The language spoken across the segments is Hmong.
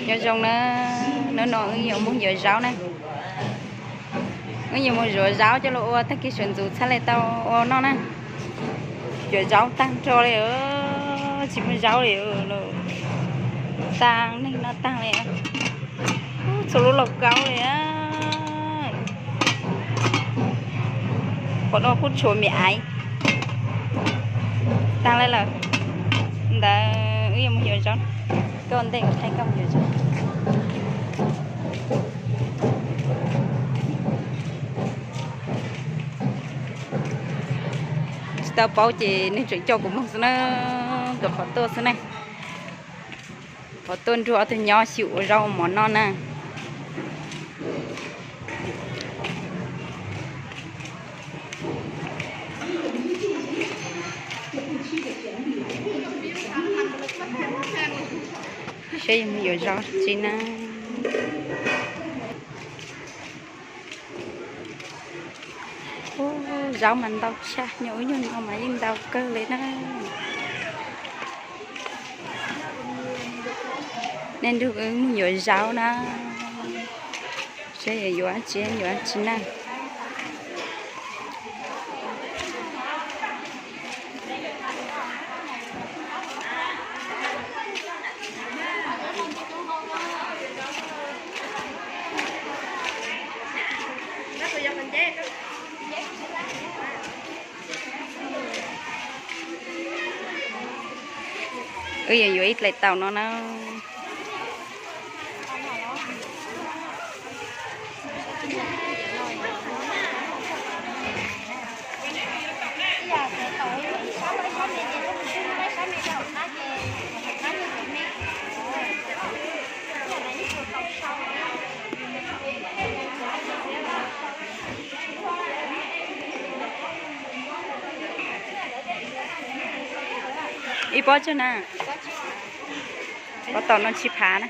Nyob zoo na, hnub no wb yuav mus yuav zaub na. Wb yuav mus yuav zaub coj los ua tag kis sawv ntxuv txhaj le tau ua noj na. Yuav zaub tag nrho li, tsis muaj zaub li, tag neeg noj tag li. Txhua lub lauj kaub li. Qhov no kuj tshuav me aiv. Tag li lawm. Ntawd wb yuav mus yuav zaub. Koj ntej kuv thaij koj mus yuav zaub. Tsis tau paub ces neeg tseem coj kuv mus xwb na, nkawd qhov tuaj xwb ne. Qhov tuaj nrog ob tug nyob xyuas ua zaub ua mov noj na. Seb yuav mus yuav zaub tsi na. Ub, zaub mas ntau tshaj, nyob ub nyob no mas yeej ntau kawg li na. Nej nrog wb mus yuav zaub na. Seb yuav yuav tsi, yuav tsi na. Wb yuav yuav ib dlaim taum no na. Ib pob tsawg na? Pob taum no tsib phav na.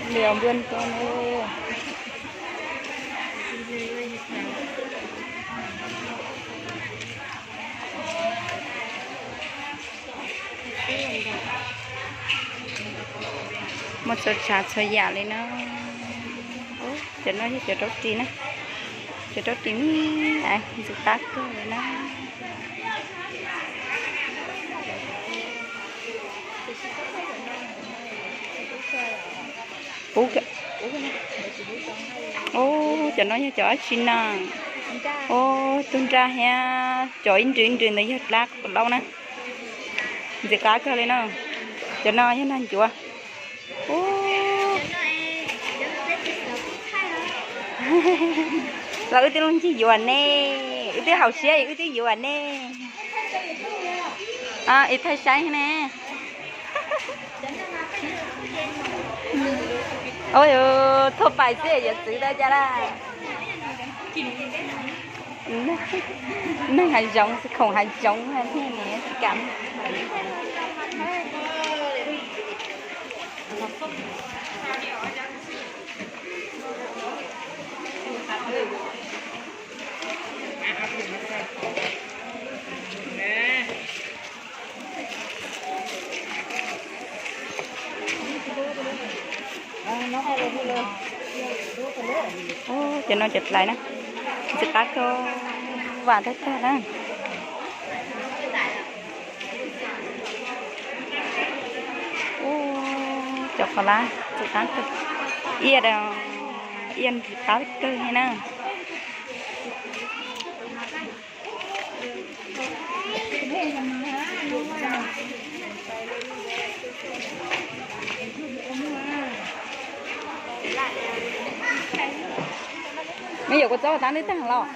Lios npua npua no. Muaj txhua tsav txhua yam li na. Cov no yog cov rau ris na. Cov rau ris me ntxim qab kawg li na. Ub, cov no yog cov dab tsi na? Ub, tug nraj thiab cov ib nrws ib nrws ntawd yog dlab kaum laub na. Ntxim qab kawg li na. Cov no yog nag ncuav. Ub, los wb twb los ncig yuav ne, wb twb haus siab wb twb yuav ne. Es thaij saib ne. Ua, thauj pais xwb yuav txwv tau cas lawm. Neeg hav zoov, khoom hav zoov thiaj tsis kam. Cov no cov dlais na, ntxim qab kawg, vam tag tag na. Ub, cov qhov lab ntxim qab kawg, iab, iab ntxim qab kawg li na. Me nyuam kua txob tab twb tag los?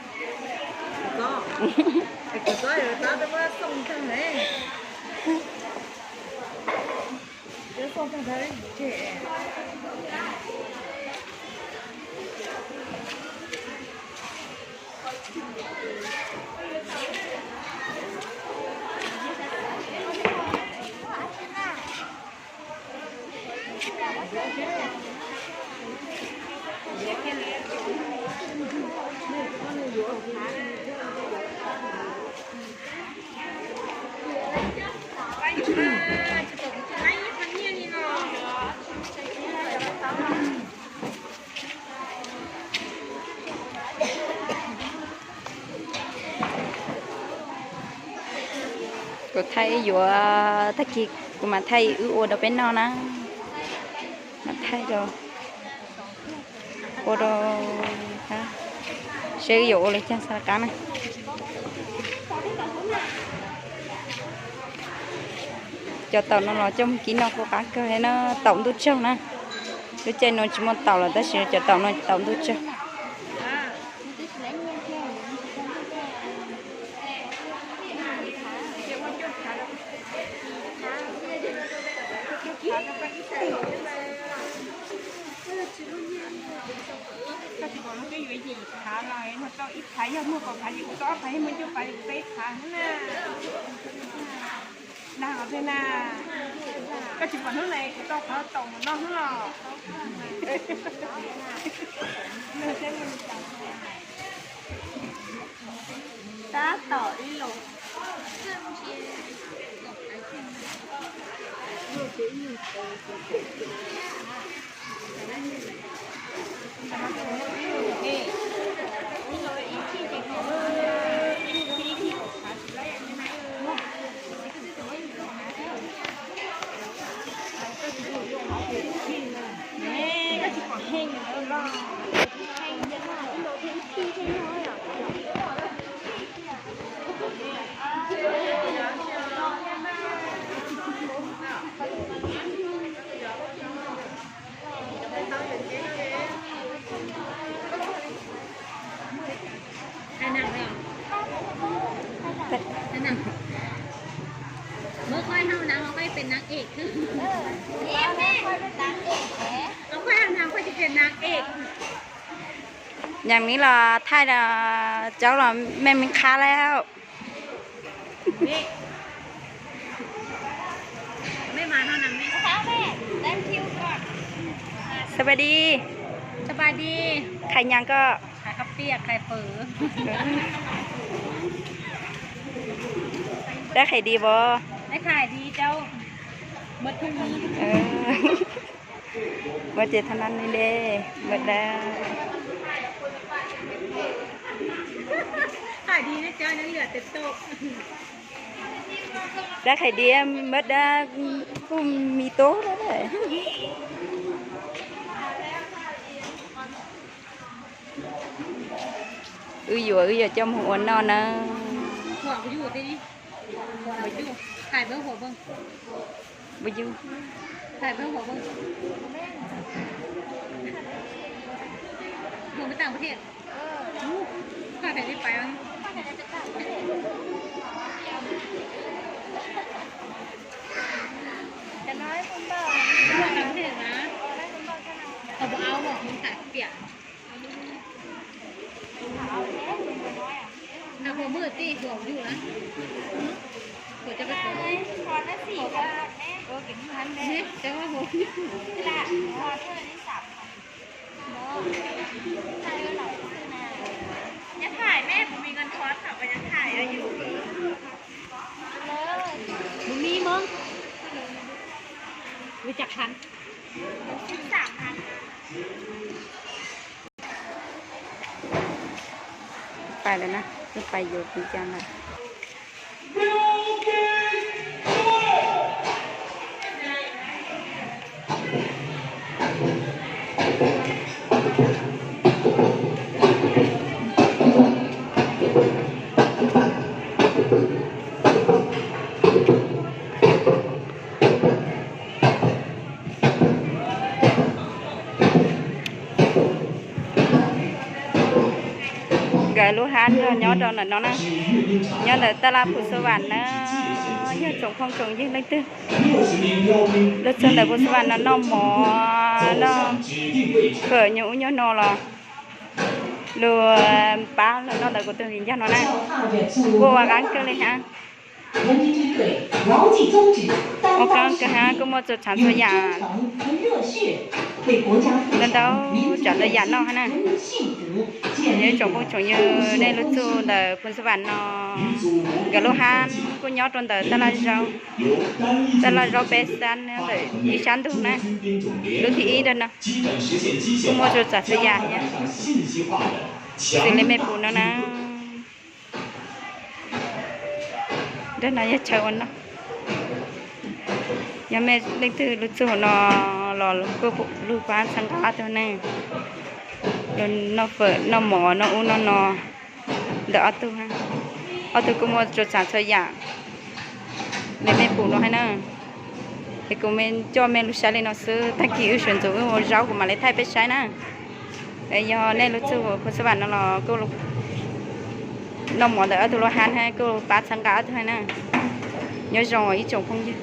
Kuv thaij wb yuav, tag kis kuv mam thaij wb ua rau peb noj na. Mam thaij rau, ua rau, seb wb yuav ua li cas xav qab na. Cov taum no los coj mus kib noj kuj qab kawg li na, taum ntuj tsaug na. Lub caij no tsis muaj taum lawm tab sis cov taum no taum ntuj tsaug. Koj tsis pom no peb yuav yim phav los no tau ib phav, yog muaj kaum phav ces kuv tau ob phav, yog muaj cuaj phav ces kuv tau ib phav na. Dag os na, koj tsis pom hnub no kuv tau qhov taum mus noj hnub los. Tab tom ib los. Ua koj hauv nas koj pem nag ej, ua koj hauv nas koj tsis pem nag ej. Yam li los thaij cov los mej me qha lawm.สบายดี สบายดี ใครยังก็ ได้ขายดีบ่ ได้ขายดีเจ้า หมดทุกมื้อ เออ เมื่อเจอเท่านั้นนี่เด้ หมดแล้ว ขายดีนะเจ้า ยังเหลือแต่โต๊ะ ได้ขายดี หมดแล้ว พวกมีโต๊ะแล้วแหละ Wb yuav, wb yuav coj mus ua noj na. Nhắn Hải, mẹ của mình còn thoát khỏi và nhắn Hải ởอยู่ มึงมีมึง รู้จักฉัน สิบสามพัน ไปแล้วนะ ขึ้นไปอยู่จริงจังแล้ว Nkawd lub hab no Nyob rau ntawm no na, nyob ntawm tab laj Phu Xub Vam na, yog tsoom phooj tsoom ywg leej twg los txog ntawm Phu Xub Vam no noj mov, noj pham, nyob ub nyob no los luag pab luag noj ntawm kuv tus viv ncaus no na, kuj ua qab kawg li hab. Ua qab kawg hab, kuj muaj txhua tsav txhua yam, ntau ntau tsav ntau yam noj hab na. Yog ib tsoom phooj tsoom ywg, nej lub txuj ntawm Phu Xub Vam no, nkawd lub hab kuj nyob rau ntawm tab laj zaub, tab laj zaub peb sab ntawm ib sab ntug na, lub thib ib ntawm no, kuj muaj txhua tsav txhua yam, xws li mej pum no na. Ntawm no yog chaw ua noj. Yog mej leej twg lub txuj no los kuj lug pab txhawb nqa ob tug ne, lug noj fawm noj mov noj ub noj no ntawm ob tug. Ob tug kuj muaj txhua tsav txhua yam li mej pum no hab na. Es kuv coj mej lug saib li no xwb, tag kis wb sawv ntxuv wb ua zaub kuv mam li thaij peb saib na. Yog nej lub txuj Phu Xub Vam no los kuj noj mov ntawm ob tug lub hab hab kuj pab txhawb nqa ob tug hab na. Nyob zoo ib tsoom phooj ywg.